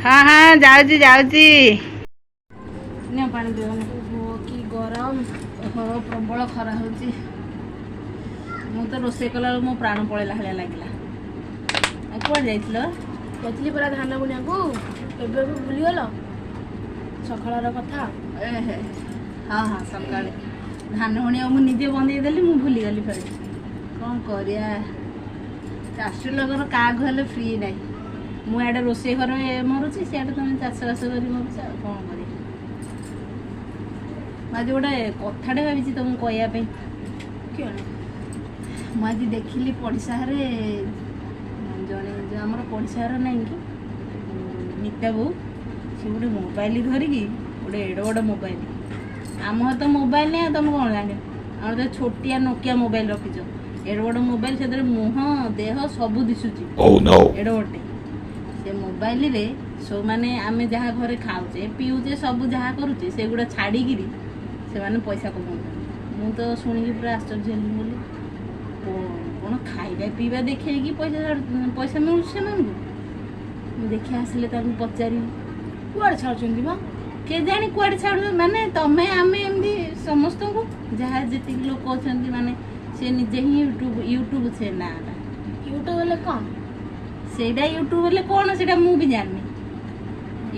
ହଁ ହଁ, ଯାଉଛି ଯାଉଛି, ନିଅ ପାଣି ପିଅ। ଓହୋ, କି ଗରମ! ଓହୋ, ପ୍ରବଳ ଖରା ହଉଛି। ମୁଁ ତ ରୋଷେଇ କଲାବେଳକୁ ମୋ ପ୍ରାଣ ପଳେଇଲା ଭଳିଆ ଲାଗିଲା। ଆଉ କୁଆଡ଼େ ଯାଇଥିଲ? ଯାଇଥିଲି ପରା ଧାନ ବୁଣିବାକୁ। ଏବେ ଏବେ ଭୁଲିଗଲ ସକାଳର କଥା? ଏ ହେ, ହଁ ହଁ, ସକାଳେ ଧାନ ବୁଣିବାକୁ ମୁଁ ନିଜେ ବନ୍ଦେଇ ଦେଲି, ମୁଁ ଭୁଲିଗଲି ଫେରେ। କ'ଣ କରିବା, ଚାଷୀ ଲୋକର କାହାକୁ ହେଲେ ଫ୍ରି ନାହିଁ। ମୁଁ ଆଡ଼େ ରୋଷେଇ ଘରେ ମରୁଛି, ସିଆଡ଼େ ତମେ ଚାଷବାସ କରି ମରୁଛ। ଆଉ କ'ଣ କରିବା? ମୁଁ ଆଜି ଗୋଟେ କଥାଟେ ଭାବିଛି ତମକୁ କହିବା ପାଇଁ। କଣ? ମୁଁ ଆଜି ଦେଖିଲି ପଡ଼ିଶା ଘରେ ଜଣେ, ଯେଉଁ ଆମର ପଡ଼ିଶା ଘର ନାହିଁ କି ମିତା ବୋଉ, ସେ ଗୋଟେ ମୋବାଇଲ ଧରିକି, ଗୋଟେ ଏଡ଼େ ବଡ଼ ମୋବାଇଲ। ଆମ ଘରେ ତ ମୋବାଇଲ ନାହିଁ, ଆଉ ତମେ କ'ଣ ଜାଣିବ? ଆମର ତ ଛୋଟିଆ ନୋକିଆ ମୋବାଇଲ ରଖିଛ। ଏଡ଼େ ବଡ଼ ମୋବାଇଲ, ସେଥିରେ ମୁହଁ ଦେହ ସବୁ ଦିଶୁଛି। Oh no. ଏଡ଼େ ବଡ଼ଟେ ସେ ମୋବାଇଲରେ ସବୁ, ମାନେ ଆମେ ଯାହା ଘରେ ଖାଉଛେ ପିଉଛେ, ସବୁ ଯାହା କରୁଛେ, ସେଗୁଡ଼ା ଛାଡ଼ିକିରି ସେମାନେ ପଇସା କମାଉଛନ୍ତି। ମୁଁ ତ ଶୁଣିକି ପୁରା ଆଶ୍ଚର୍ଯ୍ୟ ହେଲି ବୋଲି କ'ଣ ଖାଇବା ପିଇବା ଦେଖେଇକି ପଇସା ମିଳୁଛି ସେମାନଙ୍କୁ? ମୁଁ ଦେଖି ଆସିଲେ ତାଙ୍କୁ ପଚାରିବି। କୁଆଡ଼େ ଛାଡୁଛନ୍ତି ବା? କେଜାଣି କୁଆଡ଼େ ଛାଡ଼ୁଛନ୍ତି। ମାନେ ତମେ ଆମେ ଏମିତି ସମସ୍ତଙ୍କୁ, ଯାହା ଯେତିକି ଲୋକ ଅଛନ୍ତି, ମାନେ ସେ ନିଜେ ହିଁ ୟୁଟ୍ୟୁବ, ୟୁଟ୍ୟୁବ ସେ ନାଁଟା। ୟୁଟ୍ୟୁବ ହେଲେ କଣ? ସେଇଟା ୟୁଟ୍ୟୁବ ହେଲେ କ'ଣ ସେଇଟା ମୁଁ ବି ଜାଣିନି।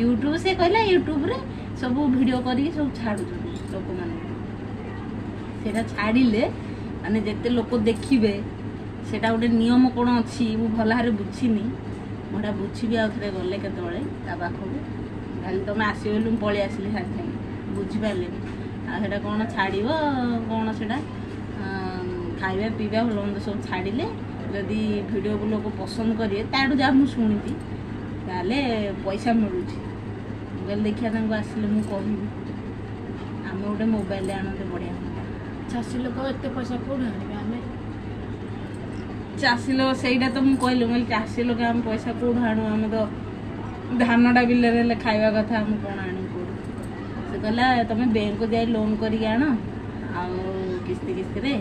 ୟୁଟ୍ୟୁବ, ସେ କହିଲା ୟୁଟ୍ୟୁବରେ ସବୁ ଭିଡ଼ିଓ କରିକି ସବୁ ଛାଡ଼ୁଛନ୍ତି ଲୋକମାନଙ୍କୁ। ସେଇଟା ଛାଡ଼ିଲେ ମାନେ ଯେତେ ଲୋକ ଦେଖିବେ, ସେଇଟା ଗୋଟେ ନିୟମ କ'ଣ ଅଛି, ମୁଁ ଭଲ ଭାବରେ ବୁଝିନି। ମୁଁ ସେଇଟା ବୁଝିବି ଆଉ ଥରେ ଗଲେ କେତେବେଳେ ତା ପାଖକୁ। କାଲି ତମେ ଆସିବ ବୋଲି ମୁଁ ପଳେଇ ଆସିଲି ସାଙ୍ଗେ ସାଙ୍ଗେ, ବୁଝିପାରିଲିନି। ଆଉ ସେଇଟା କ'ଣ ଛାଡ଼ିବ କ'ଣ ସେଇଟା ଖାଇବା ପିଇବା ଭଲ ମନ୍ଦ ସବୁ ଛାଡ଼ିଲେ, ଯଦି ଭିଡ଼ିଓକୁ ଲୋକ ପସନ୍ଦ କରିବେ, ତାଠୁ ଯାହା ମୁଁ ଶୁଣିଛି, ତାହେଲେ ପଇସା ମିଳୁଛି। ମୁଁ କହିଲି ଦେଖିବା, ତାଙ୍କୁ ଆସିଲେ ମୁଁ କହିବି। ଆମେ ଗୋଟେ ମୋବାଇଲ ଆଣନ୍ତେ, ବଢ଼ିଆ ହୁଅନ୍ତା। ଚାଷୀ ଲୋକ, ଏତେ ପଇସା କୋଉଠୁ ଆଣିବେ ଆମେ? ଚାଷୀ ଲୋକ, ସେଇଟା ତ ମୁଁ କହିଲି। ମୁଁ କହିଲି ଚାଷୀ ଲୋକ, ଆମେ ପଇସା କୋଉଠୁ ଆଣୁ? ଆମେ ତ ଧାନଟା ବିଲରେ ହେଲେ ଖାଇବା କଥା, ଆମେ କ'ଣ ଆଣିବୁ କୋଉଠୁ? ସେ କହିଲା ତମେ ବ୍ୟାଙ୍କକୁ ଯାଇ ଲୋନ୍ କରିକି ଆଣ, ଆଉ କିସ୍ତି କିସ୍ତିରେ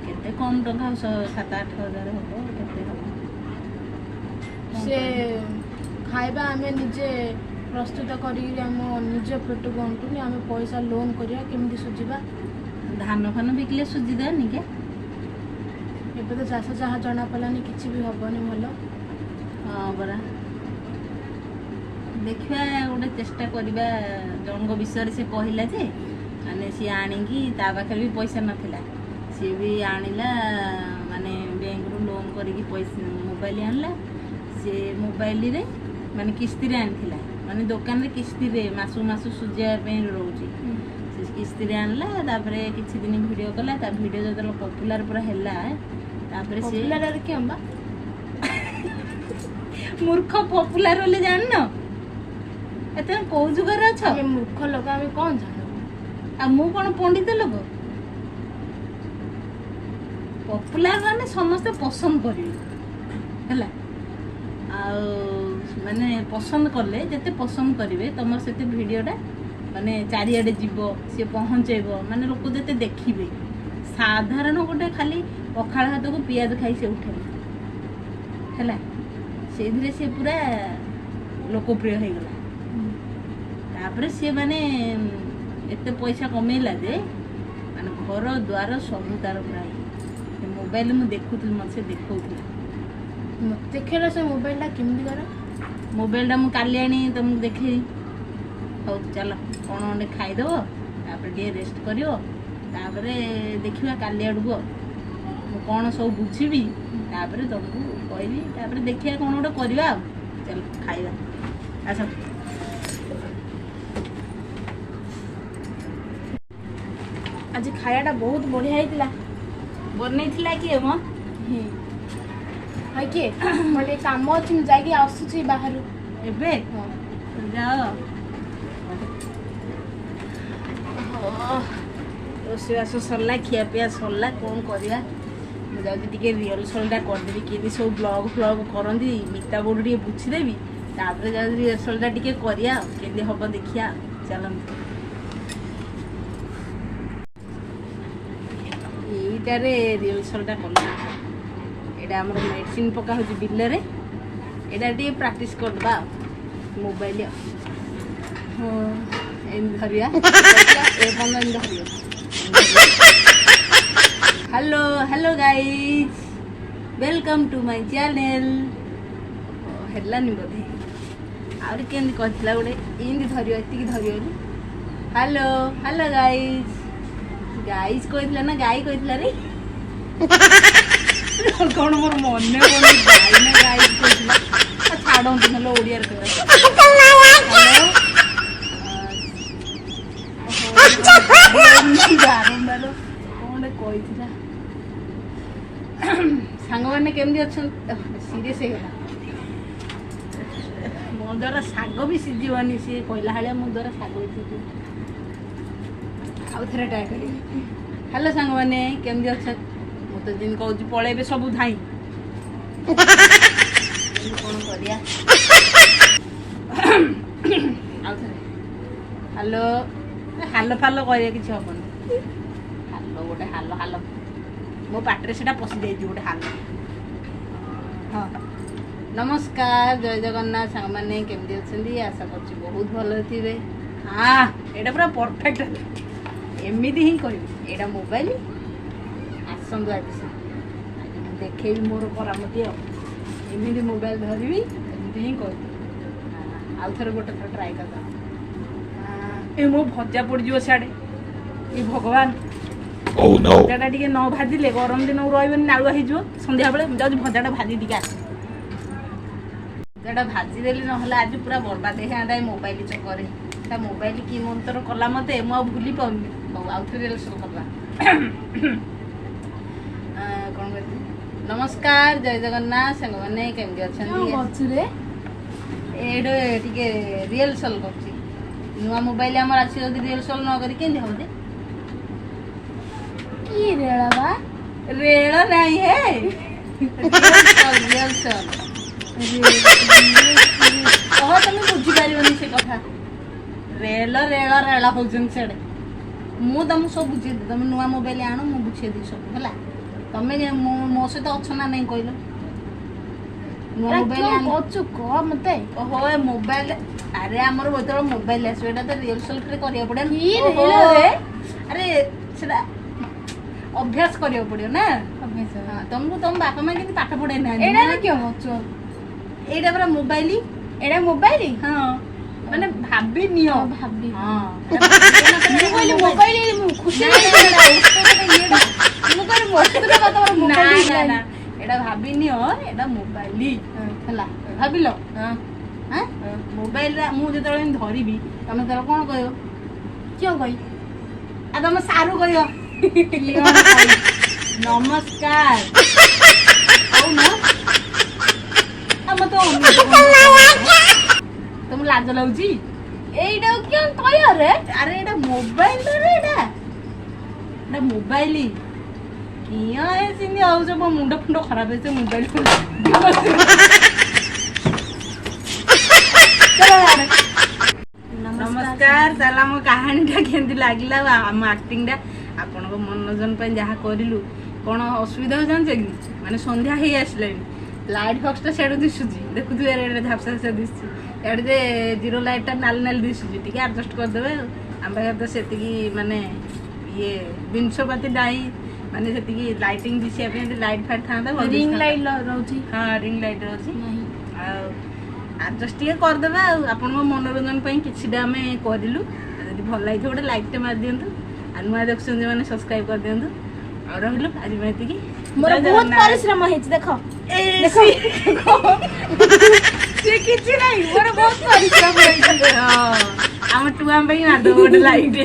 କେତେ କମ୍ ଟଙ୍କା, 7-8 ହଜାର ହବ, କେତେ ହବ କ'ଣ ସେ କରିବି? ଖାଇବା ଆମେ ନିଜେ ପ୍ରସ୍ତୁତ କରିକି ଆମ ନିଜ ପେଟକୁ ଅଣ୍ଟୁନି, ଆମେ ପଇସା ଲୋନ୍ କରିବା, କେମିତି ସୁଝିବା? ଧାନ ଫାନ ବିକିଲେ ସୁଝିଦେବାନି କି? ଏବେ ତ ଚାଷ ଯାହା ଜଣା ପଡ଼ିଲାନି, କିଛି ବି ହବନି ଭଲ। ହଁ ପରା, ଦେଖିବା, ଗୋଟେ ଚେଷ୍ଟା କରିବା। ଜଣଙ୍କ ବିଷୟରେ ସେ କହିଲା ଯେ ମାନେ ସିଏ ଆଣିକି, ତା ପାଖରେ ବି ପଇସା ନଥିଲା, ସିଏ ବି ଆଣିଲା, ମାନେ ବ୍ୟାଙ୍କରୁ ଲୋନ୍ କରିକି ପଇସା ମୋବାଇଲ ଆଣିଲା। ସେ ମୋବାଇଲରେ ମାନେ କିସ୍ତିରେ ଆଣିଥିଲା, ମାନେ ଦୋକାନରେ କିସ୍ତିରେ ମାସକୁ ମାସ ସୁଝିବା ପାଇଁ ରହୁଛି। ସେ କିସ୍ତିରେ ଆଣିଲା, ତାପରେ କିଛି ଦିନ ଭିଡ଼ିଓ କଲା। ତା ଭିଡ଼ିଓ ଯେତେବେଳେ ପପୁଲାର ପୁରା ହେଲା, ତାପରେ ସେ ପପୁଲାର କେଉଁ ବା? ମୂର୍ଖ, ପପୁଲାର ବୋଲି ଜାଣିନ? ଏ ତମେ କୋଉ ଯୁଗରେ ଅଛ? ଆମେ ମୂର୍ଖ ଲୋକ, ଆମେ କଣ ଜାଣିବୁ? ଆଉ ମୁଁ କ'ଣ ପଣ୍ଡିତ ଲୋକ? ପପୁଲାର ମାନେ ସମସ୍ତେ ପସନ୍ଦ କରିବେ, ହେଲା? ଆଉ ମାନେ ପସନ୍ଦ କଲେ, ଯେତେ ପସନ୍ଦ କରିବେ, ତମର ସେତେ ଭିଡ଼ିଓଟା ମାନେ ଚାରିଆଡ଼େ ଯିବ, ସିଏ ପହଞ୍ଚେଇବ, ମାନେ ଲୋକ ଯେତେ ଦେଖିବେ। ସାଧାରଣ ଗୋଟେ ଖାଲି ପଖାଳ ଭାତକୁ ପିଆଜ ଖାଇ ସେ ଉଠେଇଲା, ହେଲା, ସେଇଥିରେ ସେ ପୁରା ଲୋକପ୍ରିୟ ହେଇଗଲା। ତାପରେ ସିଏ ମାନେ ଏତେ ପଇସା କମେଇଲା ଯେ ମାନେ ଘର ଦ୍ୱାର ସବୁ ତାର ପୁରା ଇଏ। ସେ ମୋବାଇଲ ମୁଁ ଦେଖୁଥିଲି, ମୋତେ ସେ ଦେଖଉଥିଲା। ମତେ ଦେଖେଇଲ ସେ ମୋବାଇଲଟା କେମିତି କର। ମୋବାଇଲଟା ମୁଁ କାଲି ଆଣି ତମକୁ ଦେଖେଇବି। ହଉ ଚାଲ, କ'ଣ ଗୋଟେ ଖାଇଦେବ, ତାପରେ ଟିକେ ରେଷ୍ଟ କରିବ, ତାପରେ ଦେଖିବା କାଲି ଆଡ଼କୁ। ଆଉ ମୁଁ କ'ଣ ସବୁ ବୁଝିବି, ତାପରେ ତମକୁ କହିବି, ତାପରେ ଦେଖିବା କ'ଣ ଗୋଟେ କରିବା। ଆଉ ଚାଲ ଖାଇବା, ଆସ। ଆଜି ଖାଇବାଟା ବହୁତ ବଢିଆ ହେଇଥିଲା। ବନେଇଥିଲା କିଏ ମ? ହଁ, କିଏ? ମୋର ଟିକେ କାମ ଅଛି, ମୁଁ ଯାଇକି ଆସୁଛି ବାହାରୁ। ଏବେ? ହଁ। ଯାଅ। ରୋଷେଇବାସ ସରିଲା, ଖିଆପିଆ ସରିଲା, କ'ଣ କରିବା? ମୁଁ ଯାଉଛି ଟିକେ ରିହର୍ସଲଟା କରିଦେବି। କେମିତି ସବୁ ବ୍ଲଗ୍ ଫ୍ଲଗ୍ କରନ୍ତି, ମିତା ବୋଉଠୁ ଟିକେ ବୁଝିଦେବି, ତାପରେ ଯାଉଛି ରିହର୍ସଲଟା ଟିକେ କରିବା, ଆଉ କେମିତି ହବ ଦେଖିବା। ଆଉ ଚାଲନ୍ତୁ। ଏଇଟାରେ ରିହର୍ସଲଟା କଲେ, ଏଇଟା ଆମର ମେଡ଼ିସିନ ପକା ହେଉଛି ବିଲରେ, ଏଇଟା ଟିକେ ପ୍ରାକ୍ଟିସ୍ କରିଦେବା। ଆଉ ମୋବାଇଲ। ହଁ, ଏମିତି ଧରିବା ଏ ପର୍ଯ୍ୟନ୍ତ, ଏମିତି ଧରିବ। Hello, hello guys, welcome to my channel. ହେଲାନି ବୋଧେ। ଆହୁରି କେମିତି କହିଥିଲା ଗୋଟେ, ଏମିତି ଧରିବ, ଏତିକି ଧରିବ ବୋଲି। ହ୍ୟାଲୋ, ହ୍ୟାଲୋ ଗାଇଜ୍, ଗାଇଜ୍ କହିଥିଲା ନା ଗାଈ କହିଥିଲା ରେ? କଣ ମୋର ମନେ ପଡୁନି, ଗାଈ ନା ଗାଇଜ୍ କହିଥିଲା। ଆଉ ଛାଡ଼ନ୍ତୁ, ନହେଲେ ଓଡ଼ିଆରେ କହିବା। ହ୍ୟାଲୋ, ବାରମ୍ବାର କଣ ଗୋଟେ କହିଥିଲା। ସାଙ୍ଗମାନେ କେମିତି ଅଛନ୍ତି? ସିରିୟସ୍ ହେଇଗଲା। ମୋ ଦ୍ୱାରା ଶାଗ ବି ସିଝିବନି। ସିଏ କହିଲା ଭଳିଆ ମୋ ଦ୍ୱାରା ଶାଗ ବି ସିଝିବ। ଆଉ ଥରେ ଟ୍ରାଏ କରିବି। ହ୍ୟାଲୋ ସାଙ୍ଗମାନେ, କେମିତି ଅଛନ୍ତି? ମୁଁ ତ ଯେମିତି କହୁଛି ପଳେଇବେ ସବୁ ଧାଇଁ। କଣ କରିବା? ଆଉ ଥରେ। ହ୍ୟାଲୋ, ହାଲୋ ଫାଲୋ କହିବା କିଛି ହବନି। ହାଲୋ ଗୋଟେ, ହାଲୋ ହାଲୋ, ମୋ ପାଟିରେ ସେଟା ପଶି ଯାଇଛି ଗୋଟେ ହାଲୋ। ହଁ, ନମସ୍କାର, ଜୟ ଜଗନ୍ନାଥ। ସାଙ୍ଗମାନେ କେମିତି ଅଛନ୍ତି? ଆଶା କରୁଛି ବହୁତ ଭଲରେ ଥିବେ। ହଁ, ଏଇଟା ପୁରା ପରଫେକ୍ଟ ହେଲା। ଏମିତି ହିଁ କହିବି। ଏଇଟା ମୋବାଇଲ। ଆସନ୍ତୁ, ଆଜି ମୁଁ ଦେଖେଇବି ମୋର କରାମତି। ଆଉ ଏମିତି ମୋବାଇଲ ଧରିବି, ଏମିତି ହିଁ କହିବି। ଆଉ ଥରେ ଗୋଟେ ଥର ଟ୍ରାଏ କରିଦେବା। ଏ ମୋ ଭଜା ପଡ଼ିଯିବ ସିଆଡ଼େ। ଏ ଭଗବାନ! Oh no. ଭଜାଟା ଟିକେ ନ ଭାଜିଲେ ଗରମ ଦିନକୁ ରହିବନି, ନାଳୁଆ ହେଇଯିବ ସନ୍ଧ୍ୟାବେଳେ। ମୁଁ ଯାଉଛି ଭଜାଟା ଭାଜି ଟିକେ ଆସେ। ଭଜାଟା ଭାଜିଦେଲି, ନହେଲେ ଆଜି ପୁରା ବର୍ବାଦ ହେଇଥାନ୍ତା ଏ ମୋବାଇଲ ଚକରେ। ତା ମୋବାଇଲ କି ମନ୍ତର କଲା ମତେ, ମୁଁ ଆଉ ଭୁଲି ପାରୁନି। ହଉ, ଆଉ ଥରେ ରିହର୍ସାଲ କରିବା। କଣ କହିଲି? ନମସ୍କାର, ଜୟ ଜଗନ୍ନାଥ। ସାଙ୍ଗମାନେ କେମିତି କଣ ଅଛନ୍ତି? କରୁଛୁ ରେ? ଏଇଠି ଟିକେ ରିହର୍ସାଲ କରୁଛି। ନୂଆ ମୋବାଇଲ ଆମର ଅଛି, ଯଦି ରିହର୍ସାଲ ନ କରି କେମିତି ହବ ଯେ? କି ରେଳ ବା? ରେଳ ନାହିଁ ହେ, ରିହର୍ସାଲ, ରିହର୍ସାଲ। କହ, ତମେ ବୁଝିପାରିବନି ସେ କଥା। ରେଳ ରେଳ ରେଳ ହଉଛନ୍ତି ସିଆଡ଼େ। ମୁଁ ତମକୁ ସବୁ ବୁଝେଇଦେବି। ତମେ ନୂଆ ମୋବାଇଲ ଆଣ, ମୁଁ ବୁଝେଇଦେବି ସବୁ। ହେଲା? ତମେ ମୋ ସହିତ ଅଛ ନା ନାଇଁ କହିଲ? ନୂଆ ମୋବାଇଲ କଣ ଆଣ। କରୁଛୁ କହ ମତେ। ଓହୋ, ଏ ମୋବାଇଲ। ଆରେ ଆମର ଯେତେବେଳେ ମୋବାଇଲ ଆସିବ, ଏଇଟା ତ ରିହର୍ସାଲ ଫେରେ କରିବାକୁ ପଡିବ। କି ଓହୋ, ରେଳ ରେ? ଆରେ ସେଟା ଅଭ୍ୟାସ କରିବାକୁ ପଡିବ ନା। ହଁ, ତମକୁ ତମ ବାପା ମା କେମିତି ପାଠ ପଢେଇ ନାହାନ୍ତି ଏଇଟା ନା? କିଏ କରୁଛୁ? ଏଇଟା ପୁରା ମୋବାଇଲ। ଏଇଟା ମୋବାଇଲ? ହଁ, ମାନେ ଭାବି ନିଅ। ଭାବି। ହଁ, ଏଟା ଭାବିବ ନା। ମୁଁ କହିଲି ମୋବାଇଲ। ମୋବାଇଲ, ମୁଁ ଖୁସି। ନା, ନା, ନା, ଔଷଧଟା ଇଏଟା। ମୁଁ କହିଲି ବସ୍ତୁଟା ବା ତମର ନା। ମୋବାଇଲ। ନା ନା, ଏଇଟା ଭାବି ନିଅ, ଏଇଟା ମୋବାଇଲ। ହେଲା? ଭାବିଲ? ହଁ, ମୋବାଇଲରେ ମୁଁ ଯେତେବେଳେ ଏମିତି ଧରିବି, ତମେ ସେତେବେଳେ କଣ କହିବ? କିଏ କହି? ଆଉ ତମ ସାରୁ କହିବ। ନମସ୍କାର ହଉ ନା। ଆଉ ମତେ ତମକୁ ଲାଜ ଲାଗୁଛି? ଏଇଟା କିଏ କହିବ ରେ? ଆରେ ଏଇଟା ମୋବାଇଲ ରେ, ଏଇଟା ମୋବାଇଲ। କିଏ ସେମିତି ହଉଛ? ମୋ ମୁଣ୍ଡ ଫୁଣ୍ଡ ଖରାପ ହେଇছে ମୋବାଇଲ। ଚାଲ ଇଆଡ଼େ। ନମସ୍କାର। ତାହେଲେ ଆମ କାହାଣୀଟା କେମିତି ଲାଗିଲା ଆଉ ଆମ ଆକ୍ଟିଂଟା ଆପଣଙ୍କ ମନୋରଞ୍ଜନ ପାଇଁ ଯାହା କରିଲୁ, କ'ଣ ଅସୁବିଧା ହଉଛି ଜାଣିଛ କି? ମାନେ ସନ୍ଧ୍ୟା ହେଇ ଆସିଲାଣି, ଲାଇଟ୍ ଫକ୍ସଟା ସିଆଡ଼ୁ ଦିଶୁଛି, ଦେଖୁଥିବେ, ଏଆଡ଼େ ଝାପ୍ସା ଝାପ୍ସା ଦିଶୁଛି। ଇଆଡ଼େ ଯେ ଜିରୋ ଲାଇଟ୍ଟା ନାଲି ନାଲି ଦିଶୁଛି। ଟିକେ ଆଡ଼ଜଷ୍ଟ କରିଦେବେ। ଆଉ ଆମ ପାଖରେ ତ ସେତିକି ମାନେ ଇଏ ଜିନିଷପାତି ନାହିଁ, ମାନେ ସେତିକି ଲାଇଟିଂ ଦିଶିବା ପାଇଁ। ଯଦି ଲାଇଟ୍ ଫାଇଟ୍ ଥାନ୍ତା ଭଲ ରିଙ୍ଗ ଦିଶିଥାନ୍ତା। ଲାଇଟ୍ ରହୁଛି। ହଁ, ରିଙ୍ଗ ଲାଇଟ୍ ରହୁଛି। ନାହିଁ। ଆଉ ଆଡ଼ଜଷ୍ଟ ଟିକେ କରିଦେବା। ଆଉ ଆପଣଙ୍କ ମନୋରଞ୍ଜନ ପାଇଁ କିଛିଟା ଆମେ କରିଲୁ। ଆଉ ଯଦି ଭଲ ଲାଗିଥିବ, ଗୋଟେ ଲାଇକ୍ଟେ ମାରି ଦିଅନ୍ତୁ। ଆଉ ନୂଆ ଦେଖୁଛନ୍ତି ମାନେ ସବସ୍କ୍ରାଇବ୍ କରିଦିଅନ୍ତୁ। ଆଉ ରହିଲୁ ଆଜି ପାଇଁ ଏତିକି। ମୋର ଜୟ ବହୁତ ଜଗନ୍ନାଥ। ପରିଶ୍ରମ ହେଇଛି, ଦେଖ। ଏ ସିଏ କିଛି ନାହିଁ, ମୋର ବହୁତ ପରିଶ୍ରମ ହେଇଛି। ହଁ, ଆମ ଟୁଆଁ ପାଇଁ ମାରିଦେବ ଗୋଟେ ଲାଇକ୍।